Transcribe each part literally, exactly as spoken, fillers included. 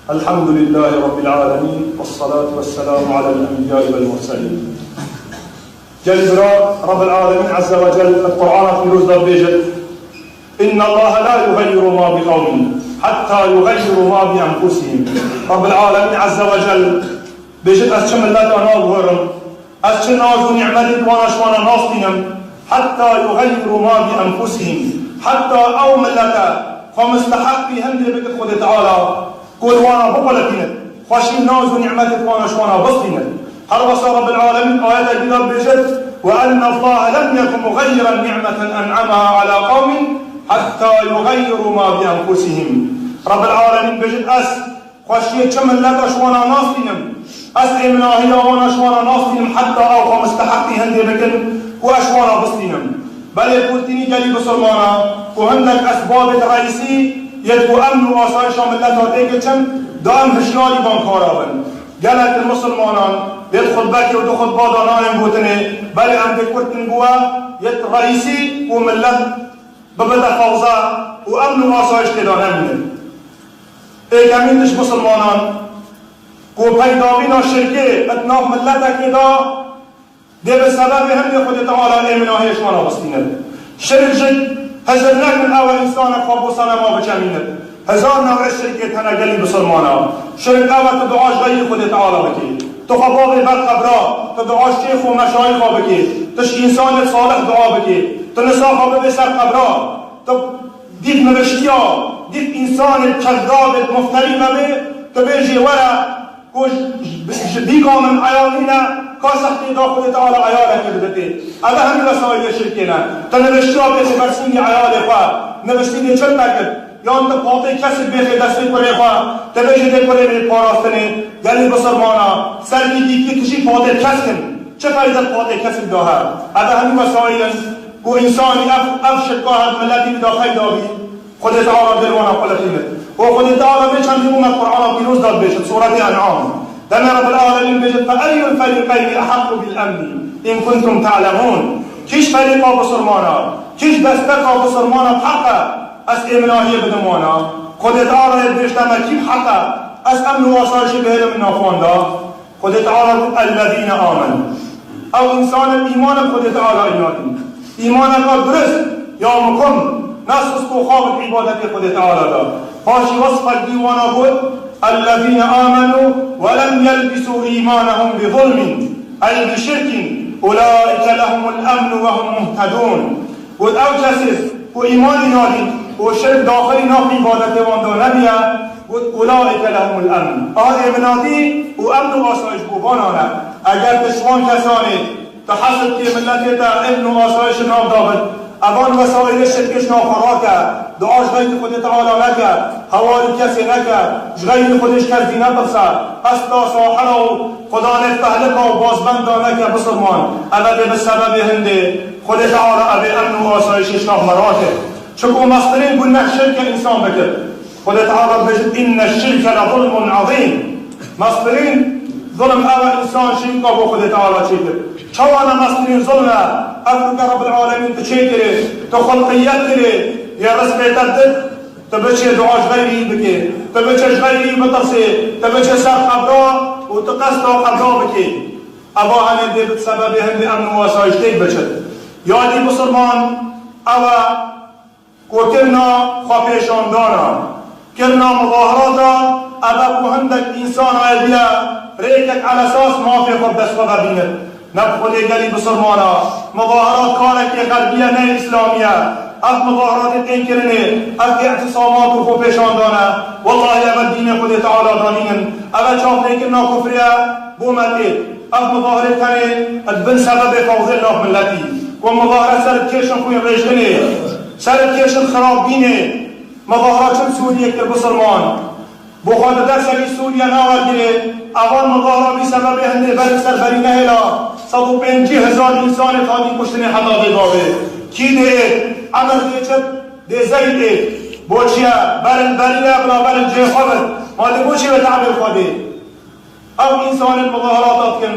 الحمد لله رب العالمين، والصلاة والسلام على الأنبياء والمرسلين. Gel bira, Rabbul Alemin Azze ve Celle di Qur'ana Pîroz de dibêjit, "إن الله لا يغير ما بقوم حتى يغيروا ما بأنفسهم." Rabbul Alemin Azze ve Celle bêjit, "Ez çi mileta naguherim, ez çi naz û nîmetê di wana ji wana nastînim, حتى يغيروا ما بأنفسهم." Heta ew milete xwe misteheqî hindê bikit Xwedê Teala, ku li wana biquletînit, xweşî, naz û nîmetê di wana ji wana bistînit. Her wesa Rabbul Alemin ayeta dî de dibêjit, "وأن الله لم يك مغيرا نعمة أنعمها على قوم حتى يغيروا ما بأنفسهم." Rabbul Alemin dibêjit, Ez xweşiyê çi mileta ji wana nastînim, ez êminahiya wana ji wana nastînim, heta ew xwe misteheqî hindê bikin ku ez ji wana bistînim. Belê kurtînî gelî bisilmana, ku hindek esbabê reîsî yê ku emn û asayişa mileta têkê çin, daim hişyarî ban kara bin. Gelek li misilmanan dê di xutbekê û du xutba de nayên gotinê, belê em dê kurtin bi we yê reîsî ku milet bibite fewza û emn û asayiş tê de nemîne. Êkemîn tişt misilmanan ku peydabîna şirkê di nav miletekê de dê bi sebebê hindê Xwedê Teala êminahiyê ji wana bistînit. Şirk jî hizir nekin, ew e însanek xwe bo senema biçemînit. Hezar newre şirkê hene gelî bisilmana. Şirk ew e tu dua ji xeyrî Xwedê Teala bikî. Tu xwe bavê ber qebra, tu dua ji şêx û meşayîxa bikî. Tu ji însanê salih dua bikî. Tu nisa xwe bibê ser qebra. Tu dîv niviştiya, dîv însanê kezzabê mufterî vebê, tu bêjê were, ku ji, ji, ji bîka min eyal nîne, ka sextê da Xwedê Teala eyalekê biditê. Ev e hemî wesaîlê şirkê ne. Tu niviştiya bêxê ber sîngê eyalê xwe, niviştînê çi te kir? Yan tu patê kesik bêxê destê kurê xwe, tu bêjê dê kurê min parastinê, gelî bisilmana, serkî dîkî tu jî patê kesk in. Çi feyde patê kesik da he? Ev e hemî wesaîl in ku însanî ev, ev şirka her miletî da feyda bî. Xwedê Teala dê li wana quletîne. Û Xwedê Teala vê çendî û me Qur'ana Pîroz de dibêjit, Suretê En'am. Demê Rebbil Alemîn bêjit, "فأي الفريقين أحق بالأمن إن كنتم تعلمون." Kîj ferîqa bisilmana, kîj desteka bisilmana bi heq e ez êminahiyê bidim wana? Xwedê Teala yê dibêjite me kî bi heq e ez emn û asayişê bihêlim nav wan de? Xwedê Teala got, "الذين آمنوا." Ew însanên îmanek Xwedê Teala inandin. Îmaneka durist, ya mukim, ne sist û xabit îbadetê Xwedê Teala de. Paşî wesfek dî wana got, "الذين آمنوا ولم يلبسوا إيمانهم بظلم، أي بشرك، أولئك لهم الأمن وهم مهتدون." Got, ew kesê ku îmanî nadîn û şirk daxilî nav îbadetê wan de nebiye, got, "أولئك لهم الأمن." A êminatî û emn û asayiş bo vanan e. Eger tu ji wan kesanê tu hesib kê miletê te emn û asayişê nav da bin, evan wesaîlê şirkê ji nav xwe rake, dua ji xeyrî Xwedê Teala neke, hewarî kesê neke, ji xeyrî Xwedê ji kes dî netirse, hesta sahira û xudanê fehlika û bazbenda neke bisilman, eve dê bi sebebê hindê Xwedê Teala evê emn û asayişê ji nav me rake. Çiku mestirîn guneh şirk e însan bikir. Xwedê Teala dibêjit, "إن الشرك لظلم عظيم." Mestirîn zulm ew e însan şirka bo Xwedê Teala çêkir. Çawa ne mestirîn zulm e? Ev ku ke Rebbil Alemîn tu çêkirê, tu xulqiyet kirê, yê rizqê te dit, tu biçê dua ji xeyrî bikê, tu biçê ji xeyrî bitirsê, tu biçê ser qebra û tu qesta qebra bikê. Eva hene dê bi sebebê hindê emn û asayîş têk biçin. Ya dî bisilman ew e ku kirina xwepêşandana, kirina muzaherata, ev e ku hindek însan aye bîye rêkek elesas mafê xwe bi dest xwe ve bînit. Ne bi Xwedê gelî bisilmana, muzaherat karekê xerbî ye, ne îslamî ye. Ev muzaheratê tên kirinê, ev îtisamat û xwepêşandan e. Wellahî ev e dînê Xwedê Teala danînin. Ev e çavnêkirina kufrê ye, bo me tê. Ev muzaherê tenê di bin sebebê fewzê nav miletî. Ku muzahere ser kêşin xwînrêjtinê, ser kêşin xirabînê. Muzahara çi li Sûriyê kir bisilman? Bo xwe di dersekî Sûriye nawergirê, evan muzahara bî sebebê hindê ber li ser berî nehêla. Sed û pêncî hezar însanê hatî kuştinê heta vê gavê. Kî dê êt? Emir dê çi? Dê Zeyd êt. Boçiye? Berin berî ne, bila berin cihê xwe bin. Ma dê boçî wê te'bê xwe dê? Ev însanên muzaherata dikin,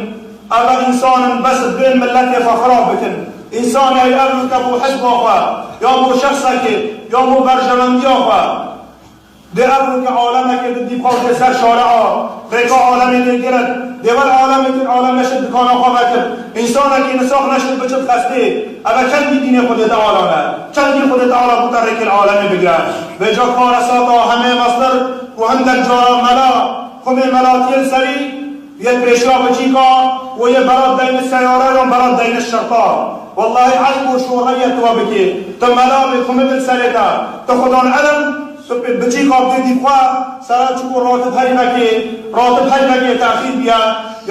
ev însanên bes dibên miletê xwe xirab bikin. Însanê ev ke bo hizba xwe, ya bo şexsekê, ya bo berjewendiya xwe, Dê ev rûke alemekê di dî xwe dê ser şare'a, rêka alemê dê giret. Dê wer alemekê alem neşit dikana xwe vekir. Însanekî nisaq neşit biçit xestê. Eve çendî dînê Xwedê Teala ne? Çendî Xwedê Teala bûte rêkê li alemê bigire? Vêca kare sata hemê mestir ku hindek cara mela, xumê melatiyê li serî, yê pêşiya biçîka û yê berat deyne seyare yan berat deyne şirta. Wellahî eyb û şûre ye tu we bikê. Tu mela bê, xumê li serê te. Tu xudan elem, tu pê biçîka bidê dî xwe, sera çi ku ratib heyvekê, ratib heyvekê texîr biye,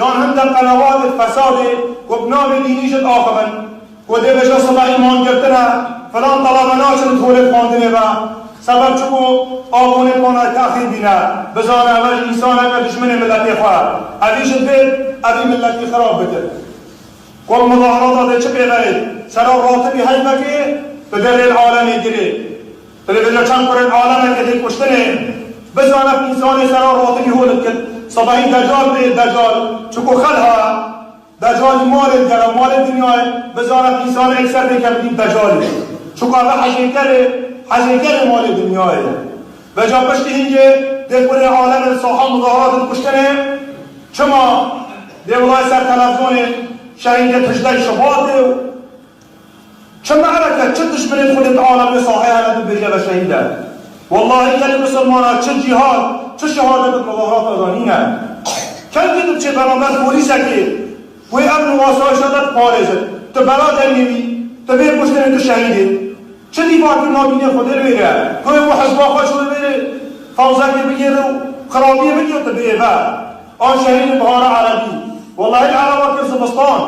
yan hindek qenewatê fesadê ku bi navê dînî jî diaxivin. Ku dê bêje sibehî mangirtin e, filan telebe naçin holê xwendinê ve. Sebeb çi ku abonê wana texîr bîne, bizane ev jî însanek e dijminê miletê xwe. Evî jî dibê evî miletî xirab bikir. Ku muzaharata dê çi pêverê? Sera ratibî heyvekê bi derê alemê girê. Dibê bêje çend kurên alemekê dê kuştinê. Bizane însanê sera ratibî hol dikir. Sibehî decal bê decal. Çi ku xelha. Decalî malê digere, malê dinyayê, bizane însan ekser dê kevdî decalî. Çuka ve hejêkerê, hejêkerê malê dinyayê. Veca piştî hingê dê kurê alem li saha muzaharat dikuştinê, çima dê wilay ser televizyonê şehîdê tijley şibatê û Çi mereke, çi dijminê Xwedê Teala bê sahê hene dibêje ve şehîd e? Wellahî gelê misilmana çi cîhad, çi şehadet bi muzaharata da nîne. Kengî tu diçê beramber polîsekê, wê emn û asayişa te diparêzin. Tu bela dengê wî, tu bê kuştinê tu şehîdê. Çi dîfakirina dînê Xwedê li wê re? Tu yê ku hizba xwe ji wê bêrê, fewzekê bigêre û xirabiyê bigê û tu bê ve. An şehîdê Bihara Erebî. Wellahî Ereba kir zivistan.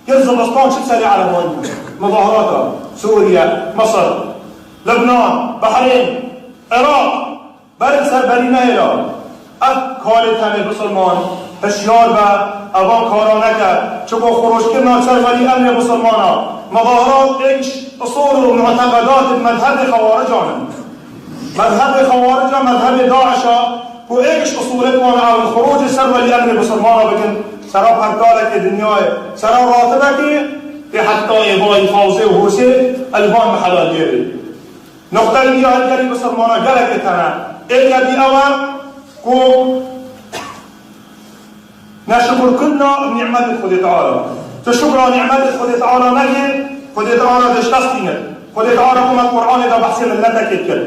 Kir zivistan çi serê Ereban bû? Muzaharata. Sûriye, Misir, Libnan, Behrên, Iraq. Berê ser berî nehêla. Ev karê tenê bisilman hişyar be, evan kara neke. Çiko xuroşkirina ser welî emrê bisilmana. Muzaharat êk ji usûl û muteqedat mezhebê xewarican in. Mezhebê xewarica, mezhebê DAIŞa, ku êk ji usûlê wan ew in, xurûcê ser welî emrê bisilmana bikin, sera perkalekê dinyayê, sera ratibekê, tê heta êvayî fawzê û hûsê, elvan mihela gêrê. Noqteyê diya gelî bisilmana gelekê tene. Êke dî ew e ku Ne şukur kirina nîmetê Xwedê Teala. Tu şukra nîmetê Xwedê Teala nekî, Xwedê Teala diştestîne. Xwedê Teala ku me Qur'anê de behsê miletekê kir.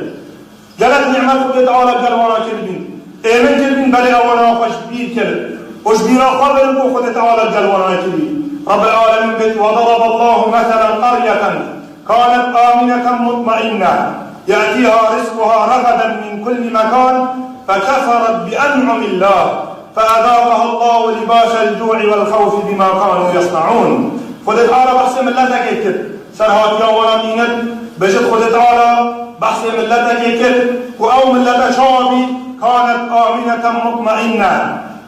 Gelek nîmet Xwedê Teala gel wana kiribîn. Êmin kiribîn belê ewana xwe ji bîr kir. Û ji bîra xwe birin ku Xwedê Teala gel wana kirî. Rabbil Alemin bêt, وضرب الله مثلا قرية كانت آمنة مطمئنة يأتيها رزقها رغدا من كل مكان فكفرت بأنعم الله فأذاقها الله لباس الجوع والخوف بما كانوا يصنعون. Xwedê Teala behsê miletekê kir. Serhatiya wana mînet, bêjit Xwedê Teala behsê miletekê kir ku ew milete çawa bî, كانت آمنة مطمئنة.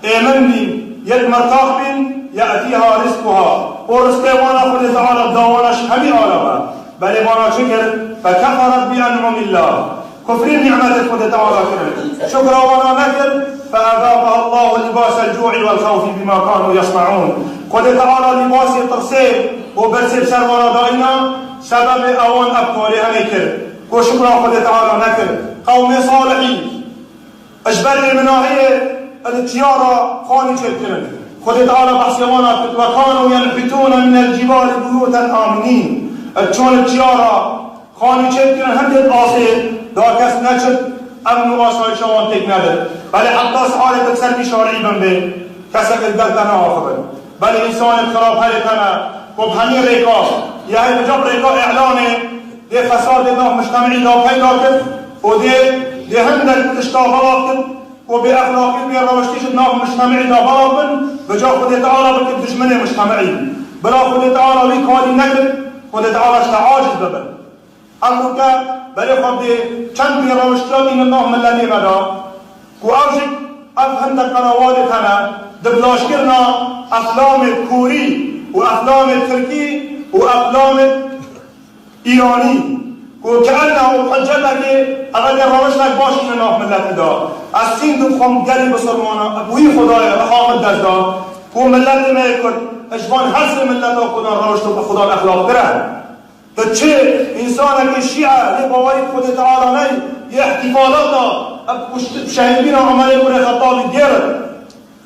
Êmin bîn, yek mertax bîn, يأتيها رزقها. Û rizqê wana Xwedê Teala da wana ji hemî alama. Belê wana çi kir? فكفرت بأنعم الله. Kufrî nîmetê Xwedê Teala kirin. Şukra wana nekir. فأذاقها الله لباس الجوع والخوف بما كانوا يصنعون. Xwedê Teala lîbasê tirsê û birsê bi ser wana dayîna, sebebê ewan ev karê hemê kir. Ku şukra Xwedê Teala nekir. Qewmê Salihî. Ji ber ê minahiyê li çiyara xanî çêdikirin. Xwedê Teala behsê wana kir, وكانوا ينحتون من الجبال بيوتا آمنين. Çûn li çiyara xanî çêdikirin, hindê di asê da kes neçit, emn û asayişa wan têk nebit. Belê heta siharê tu ser vî şarî bin bê, kesek li dest de neaxivin. Belê însanê xirab herê tene, ku bi hemî rêka, ya hê bi cem rêka îlanê, dê fesadê nav mujtemî da peyda kir û dê, dê hindek tişta belav kir ku bêexlaqî û bêrewiştî ji nav mujtemî da belav bin, bi ca Xwedê Teala bikir dijminê mujtemî. Bila Xwedê Teala wî karî nekir, Xwedê Teala ji te aciz bibin. Em rûke berê xwe bidê çend bêrewiştiya tînin nav miletê me de, ku ew jî ev hindek qenawadê hene, di bilaşkirina eflamê kûrî û eflamê tirkî û eflamê Îranî, ku ke'ennehu hiccetekê, ev ê rewiştek baş tîne nav miletî de. Ez sînd dixwim gelî bisilmana, bi wî Xwedayê reha min dest da, ku miletê me yê Kurd, ji van her sê mileta Xudan rewişt û bi Xudan exlaqtir e. Tu çi însanekî şîe, lê bawerî bi Xwedê Teala ney, yê îhtîfalata, Ev kuşt-, şehîdbîna Umerê kurê Xettabî diyê re.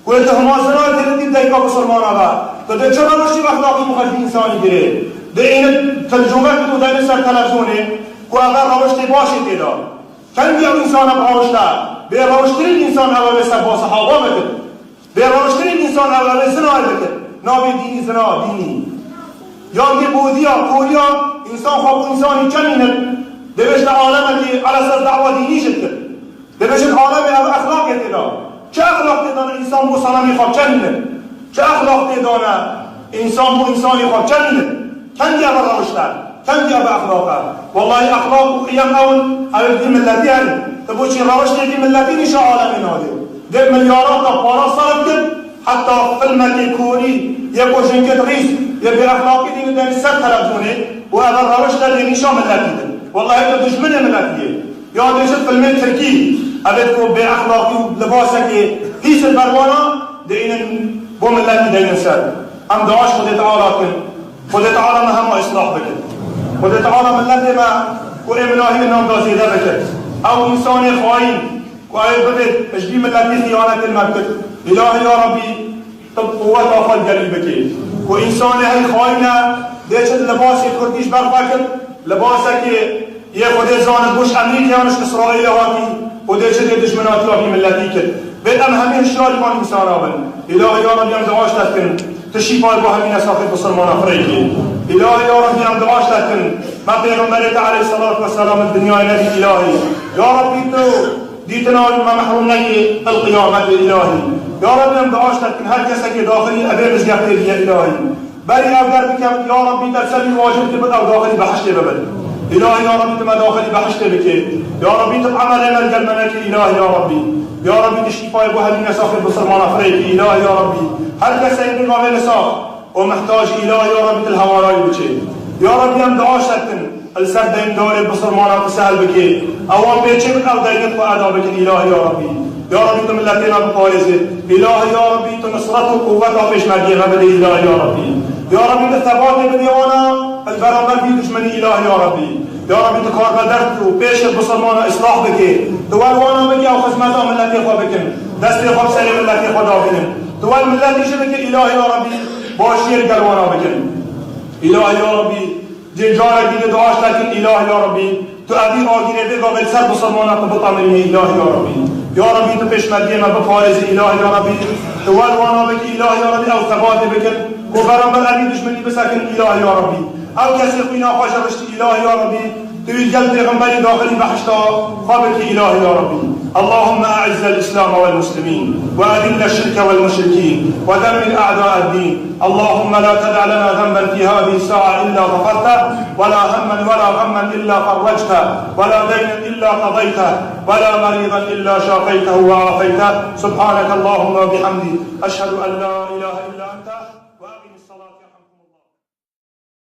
Ku ê tu hema zina kirî dî dayika bisilmana ve. Tu dê çi rewiştî û exlaqî bi xwe ji însanî girê? Dê êne tilcûme kir û dayne ser televîzyonê ku ev rewiştê başê tê de. Kengî ew însan ev rewişte? Bê rewiştirîn însan ew ê ser ba sehaba bikin. Bê rewiştirîn însan ew ê zinayê bikin. Nabê dînî zina, dînî. Yan dê bodiya, koriya însan xwe bi însanî çemînin. Dê bêjte alemekî ele ser dawa dînî jî dikir. Dê bêjin alemê ev exlaqê tê de. Çi exlaq tê de ne însan bo selamî xwe çend ne? Çi exlaq tê de ne însan bo însanî xwe çend ne? Kengî ev rewişt e? Kengî ev exlaq e? Wellahî exlaq û qiyem ew in, ew ê vî milletî herin. Tu bo çi rewiştê vî milletî nîşa alemê nadê? Dê milyara te para serf kir, heta filmekê korî, yê ku jinkê dirîs, yê bêexlaqî dî didên ser televîzyonê û ev rewişt e dê nîşa milletî din. Wellahî tu dijminê milletî yê. Ya dê ji filmê tirkî, evêt ku bêexlaqî û libasekê pîs li ber wana, dê înin bo milletî deynin ser. Em duaş Xwedê Teala kin. Xwedê Teala me hema îslah bikin. Xwedê Teala milletê me ku ê minahî nan da zêde bikin. Ew însanê xayîn ku ew bibêt ji vî milletî xiyanetên me bikir. Îlahî ya Rabbî, tu quweta xwe li gelî bikê. Ku însanê hey xayîn e, dê çi libasê kurdî ji ber xwe kir, libasekê Yê Xwedê zanit, bo ji Emerîkê yan ji Îsraîlê hatî û dê çi dê dijminatiya vî milletî kir. Bê em hemî hişyarî van însana bin. Îlahî ya Rebbî em duaş te dikin. Tu şîfayê bo hemî nesaxê bisilmana firê kî. Îlahî ya Rebbî em duaş te dikin. Me Pêxemberê te aleyhisselatu vesselam li dinyayê nedî Îlahî. Ya Rebbî tu dîtina wî me mehrûm nekî fil qiyametê Îlahî. Ya Rebbî em duaş te dikin. Her kesekê daxilî evê mizgeftê diye Îlahî. Berî ev derbikevin, ya Rabbî, te ser wî wacib kir, ew daxilî behiştê bibin. Îlahî, ya Rabbî, tu me daxilî behiştê bikê. Ya Rabbî, tu emelê me li gel me nekî, Îlahî, ya Rabbî. Ya Rabbî, tu şîfayê bo hemî nesaxê bisilmana firê kî, Îlahî, ya Rabbî. Her kesê bê mavê nesax û mihtacî, Îlahî, ya Rabbî, tu li hewarayî biçê. Ya Rabbî, em duaş te dikin. Li ser deyndarê bisilmana tu sehel bikê. Ewan bê çê bin ew deynê xwe eda bikin, Îlahî ya Rabbî. Ya Rabbî tu miletê me biparêzê. Îlahî ya Rabbî tu nisret û quweta pêşmergeyê me bidê, Îlahî ya Rabbî. Ya Rabbî tu sebatê bidê wana li beramber vî dijminî, Îlahî ya Rabbî. Ya Rabbî tu karbedest û pêşê bisilmana îslah bikê. Tu wel wana bikê ew xizmeta miletê xwe bikin. Destê xwe bi serê miletê xwe dabînin. Tu wel miletî jî bikê, Îlahî ya Rabbî başiyê li gel wana bikin. Îlahî ya Rabbî, Cê carekî dê duaş te kin, Îlahî ya Rabbî, tu evî agirê vê gavê li ser bisilmana tu bitemirînî, Îlahî ya Rabbî. Ya Rabbî, tu pêşmergeyê me biparêzî, Îlahî ya Rabbî. Tu wel wana bikî, Îlahî ya Rabbî, ew sebatê bikin, ku beramber evî dijminî bisekin, Îlahî ya Rabbî. Ew kesê xwîna xwe ji riştî, Îlahî ya Rabbî, tu wî gel pêxemberî daxilî behişta xwe bikî, Îlahî ya Rabbî. اللهم أعز الإسلام والمسلمين، وأذل الشرك والمشركين، ودمر أعداء الدين. اللهم لا تدع لنا ذنبا في هذه الساعة إلا غفرته، ولا هما ولا غما إلا فرجته، ولا دينا إلا قضيته، ولا مريضا إلا شافيته وعافيته. سبحانك اللهم وبحمدك، أشهد أن لا إله إلا أنت.